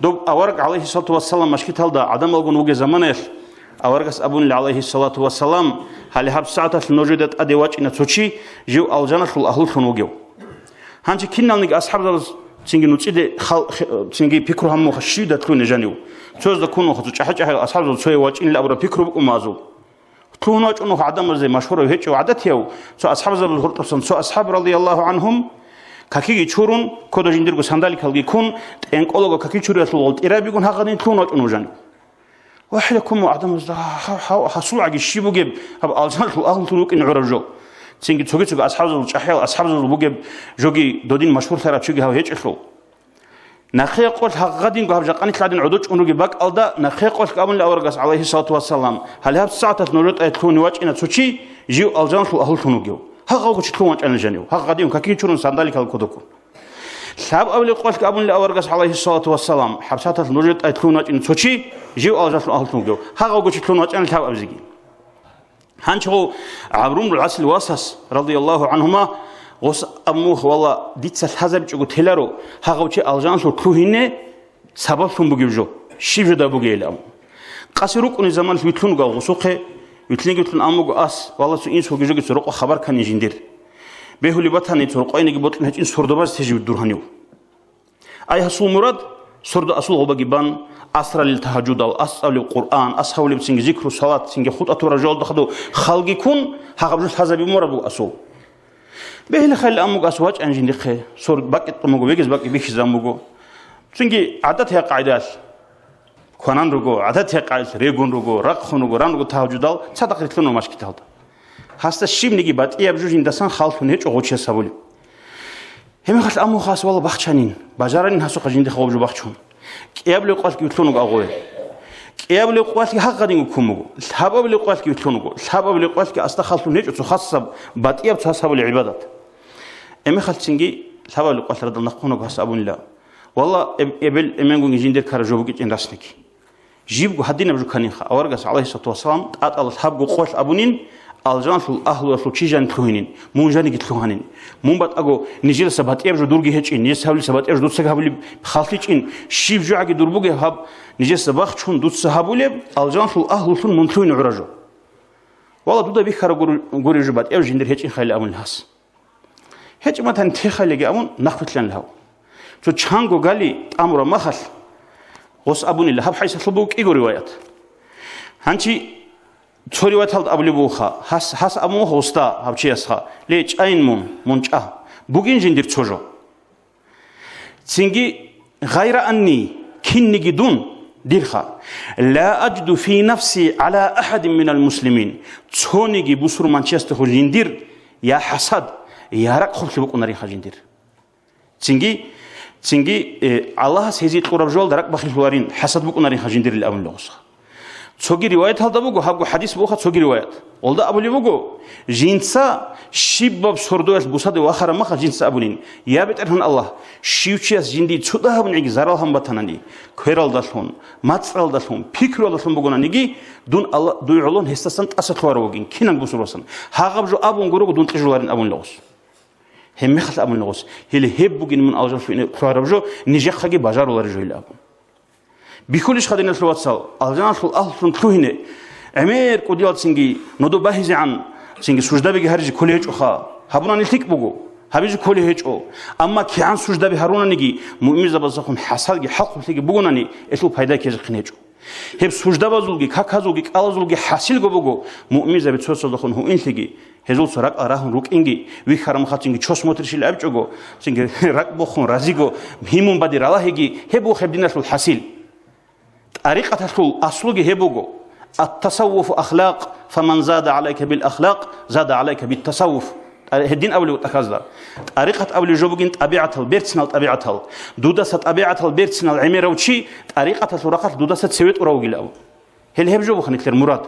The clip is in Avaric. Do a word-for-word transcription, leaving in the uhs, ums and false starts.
Доб авараг, гӀалайгьиссалату вассалам, машгиталда гӀадамалгун вугеб заманаялъ, аварагас абунила, гӀалайгьиссалату вассалам: «Гьале гьаб сагӀаталъ нужеда тӀаде вачӀина цо чи, жив алжаналъул агьлулъун вугев». Гьанже киналниги асхӀабзабаз цинги нуцӀиде хал-, хе-, цинги пикру гьаммуха, щивда лъугьине жанив. Цоязда ккун вуха, цо чӀахӀи-чӀахӀиял асхӀабзабаз цое вачӀинилан абураб пикру букӀун мазул. Лъугьун вачӀун вуха гӀадамазде машгьурав гьечӀев гӀадатияв цо асхӀабзабаз гьоркьосан цо асхӀаб, радияллагьу гӀанхум, какиги чурун, кодо жиндирго сандаликалги ккун, тӀенкӀолого каки чуриялъул гъол тӀирабигун гьагъадин лъугьун вачӀун вужан. Вахила ккун гӀадамазда гьа-, гьа-, гьасул гӀаги щиб бугеб, гьаб алжаналъул агьлулъун вукӀине гӀураб жо. Цинги цоги-цоги асхӀабзабазул, чӀахӀиял асхӀабзабазул бугеб жоги додин машгьурлъарав чиги гьав гьечӀелъул. Нахъе къолъ гьагъадинго гьаб жакъа нилъ гӀадин гӀодов чӀун ругеб бакӀалда, нахъе къолъ абунила аварагас, гӀалайгьиссалату вассалам: «Гьале гьаб сагӀаталъ нужеда тӀаде лъугьине вачӀина цо чи, жив алжаналъул агьлулъун вугев. Гьагъавго чи лъугьун вачӀана жанив, гьагъадин каки чурун сандаликал кодо ккун». Лъабабилеб къолъги абунила аварагас, гӀалайгьиссалату вассалам: «Гьаб сагӀаталъ нужеда тӀаде лъугьун вачӀина цо чи, жив алжаналъул агьлулъун вугев». Гьагъавго чи лъугьун вачӀана лъабабизеги. Гьанчо ГӀамру ибн ГӀасил васас, радияллагьу гӀанхума, гъос абун вуха: «Валла, дица лъазабичӀого теларо, гьагъав чи алжаналъур лъугьине сабаблъун бугев жо, щиб жода бугейилан». Къаси рукӀуней заманалъ вилълъун вуго гъусухъе, вилълъинги вилълъун абун буго ас: «Валла, цо инсулги жоги цо рокъо хабар ккани жиндир. Бегьулеб батани, цо рокъойниги бокьун гьечӀин сордо базе тежиб дур гьанив». Ай гьасул мурад сордо асул гъобаги бан, асралил тагьажудал, ас цӀалулеб Къуръан, ас гьавулеб цинги зикру, салат, цинги хутӀа тураб жоялда хадув халги ккун, гьагъаб жо лъазаби мураб буго асул. Бегьилихъайилан буго ас вачӀани жиндихъе, сор бакӀи тӀун буго, вегез бакӀи бихьизан буго. Цинги гӀадатиял къагӀидалъ кванан руго, гӀадатиял къагӀидалъ регун руго, рахъун руго, ран руго тагьажудал, цадахъ рилълъун машгиталда. Гьасда щибниги батӀияб жо жиндасан халлъун гьечӀо гъов чияс гьабулеб. Гьебмехалъ абун вуха ас: «Валла, бахчанин, бажаранин гьасухъа жиндихъ гъоб жо бахчун. КӀиабилеб къвалъги вилълъун вуго агъуе. КӀиабилеб къвалъги гьагъадинго ккун буго. Лъабабилеб къвалъги вилълъун вуго. Лъабабилеб къвалъги асда халлъун гьечӀо цо хасаб батӀияб цо гьас гьабулеб гӀибадат». Гьебмехалъ цинги лъабабилеб къвалъ радал нахъун вуго гьас абунила: «Валла, эб-, эбел-эменгунги жиндир ккараб жо букӀинчӀин расниги». Жибго гьадинаб жо кканинха, аварагас, гӀалайгьиссалату вассалам, тӀатӀала лъабго къвалъ абунин, алжаналъул агьлуялъул чи жанив лъугьинин, мун жаниги лъугьанин. Мун батӀаго нижеласа батӀияб жо дурги гьечӀин, нижеца гьабулеса батӀияб жо дуца гьабулеб халлъичӀин, щиб жогӀаги дур бугеб гьаб нижеца бахчун дуца гьабулеб, алжаналъул агьлулъун мун лъугьине гӀураб жо. Валла, дуда бихьараб гур-, гуреб жо батӀияб жиндир гьечӀинха, гьелин абунила гьас. ГьечӀеб батани, техайилаги абун, нахъвилълъанила гьав. Цо чанго гали тӀамураб махалъ, гъос абунила, гьаб хӀадисалъул буго кӀиго риваят. Гьанчи цо риваяталда абулеб бугоха, гьас, гьас абун вуха гъосда, гьав чиясха: «Ле, чӀайин мун, мун чӀа. Бугин жиндир цо жо». Цинги: «Гъайра анни, кинниги дун, дирха, ла аджиду фи нафси гӀала ахадин минал муслимин, цониги бусурманчиясдехун жиндир я хӀасад, я ракӀ хъублъи букӀунаринха жиндир». Цинги, цинги, э, Аллагьас гьезие кьураб жоялда ракӀ бахъиялъуларин, хӀасад букӀунаринха жиндирил абунила гъосха. Цоги риваяталда буго, гьабго хӀадис бугоха цоги риваят. Гъолда абулеб буго, жинца щибаб сордоялъ бусаде вахараб махалъ жинца абунин: «Я БетӀергьан Аллагь, щив чияс жиндие цо дагьабун гӀиги зарал гьабун батанани, квералдалъун, мацӀалдалъун, пикруялдалъун бугонаниги, дун Аллагь, дуй гӀолон гьесдасан тӀаса лъугьарав вугин, кинаб бусурбасан. Гьагъаб жо абун гурого, дун кьижуларин», — абунила гъос. Гьебмехалъ абунила гъос: «Гьеле гьеб бугин мун алжаналъув ине лъугьараб жо, нижехъаги бажаруларо жо», — ил абун. Бихьулищха, диналъул вацал, алжаналъул агьлулъун лъугьине? ГӀемер кӀудиял цинги нодо багьизегӀан, цинги суждабиги гьаризе кколей гьечӀоха. Гьабунани лъикӀ буго, гьабизе кколей гьечӀо. Амма кигӀан суждаби гьарунаниги, муъминзабаздехун хӀасадги хӀалхулъиги бугонани, гьелъул пайда ккезехъин гьечӀо. Гьеб суждабазулги, каказулги, кӀалазулги хӀасилго буго, муъминзаби цо-цоздехун гьуинлъиги, гьезул цо ракӀал рагьун рукӀинги, вихьараб махалъ цинги чос мотрищили абичӀого, цинги ракӀ бохун разиго, гьимун баде ралагьиги, гьеб буго гьеб диналъул хӀасил. ТӀарикъаталъул аслуги гьеб буго: «Ат-тасаввуфу ахлакъ, фаман зада гӀалайка бил ахлакъ, зада гӀалайка бит тасаввуф». ТӀа-, гьедин абулеб тӀахьазда. ТӀарикъат абулеб жо бугин тӀабигӀатал, берцинал тӀабигӀатал. Дудаса тӀабигӀатал берцинал гӀемерав чи тӀарикъаталъул рахъалъ дудаса цеве тӀурав вугилан. Гьел гьеб жо буго нилъер мурад.